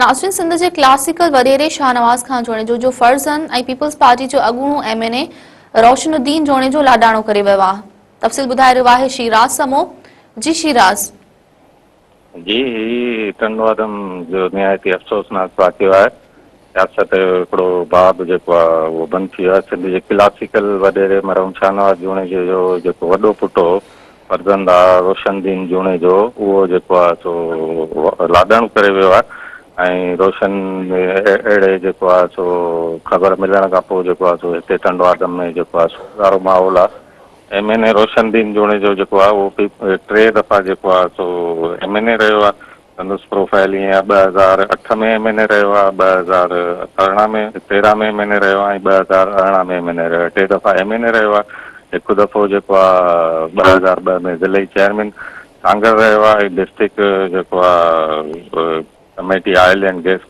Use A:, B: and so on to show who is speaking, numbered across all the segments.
A: ناظرين سنڌ جي ڪلاسيڪل وڏيري شاهنواز خان جوڻيجو جو فرزند ۽ پيپلز پارٽي جو اڳوڻو M N A Roshan Uddin Junejo لاڏاڻو ڪري ويو آهي تفصيل ٻڌائي رهيو آهي شيراز سمو جي شيراز.
B: جي هي ٽنڊوآدم جو نهايت ئي افسوسناڪ واقعو آهي سياست جو هڪڙو باب جيڪو آهي اهو بند ٿي ويو آهي سنڌ جي ڪلاسيڪل وڏيري مرحوم شاهنواز جوڻيجي جو جيڪو وڏو پٽ هو فرزند آ روشن دين جوڻيجو اهو جيڪو آ سو لاڏاڻو ڪري ويو آ ۽ روشن اهڙي جيڪو آ سو خبر ملڻ کان پوء جيڪو آ سو هتي ٽنڊو آدم ۾ جيڪو آ سوڳ وارو ماحول آ M N A Roshan Din Junejo جيڪو آ اهو ٽي دفعا جيڪو آ سو ايم اين اي رهيو آ سندس پروفائيل ائين آهي، 2008 ۾ ايم اين اي رهيو آهي، 2018 ۾ 13 ۾ ايم اين اي رهيو آهي ۽ 2018 ۾ ايم اين اي رهيو آهي، ٽي دفعا ايم اين اي رهيو آهي، هڪ دفعو جيڪو آهي 2002 ۾ ضلعي چيئرمين سانگهڙ رهيو آهي ۽ ڊسٽرڪٽ جيڪو آهي committee oil and gas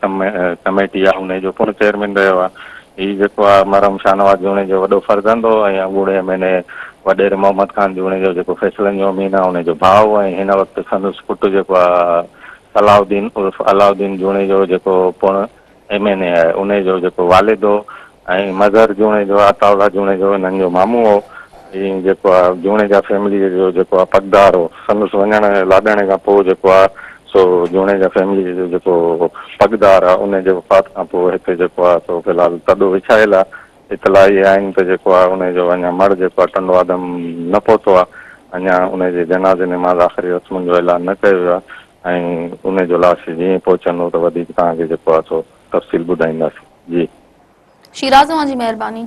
B: committee آهي انهي جو پڻ چيئرمين رهيو آهي. هي جيڪو آهي مرحوم شاهنواز جوڻيجو وڏو فرزند هو ۽ اڳوڻي ايم اين اي وڏيري محمد خان جوڻيجو جيڪو فيصلن جو امين آهي ان جو ڀاء هو ۽ هن وقت سندس پٽ جيڪو آهي صلاح الدين عرف علاء الدين جوڻيجو جيڪو پڻ ايم اين اي آهي ان جو جيڪو والد هو ۽ مظهر جوڻيجو عطاء الله جوڻيجو انهن جو مامو هو ۽ جيڪو آهي جوڻيجا فيملي جو جيڪو آهي پڳدار هو سندس وڃڻ لاڏاڻي کان پوء جيڪو آهي سو جوڻيجا فيملي جو جيڪو پڳدار آهي ان جي وفات کان پوء هتي جيڪو آهي سو في الحال تڏو وڇايل آهي اطلاع اهي آهن ته جيڪو آهي انهي جو اڃا مڙهه جيڪو آهي ٽنڊو آدم نه پهتو آهي اڃا انهي جي جنازي نماز آخري رسمن جو اعلان نه ڪيو ويو آهي ۽ انهي جو لاش جيئن ئي پهچندو ته وڌيڪ توهان کي جيڪو آهي سو تفصيل ٻڌائينداسين جي.
A: شيراز اوهان جي مهرباني.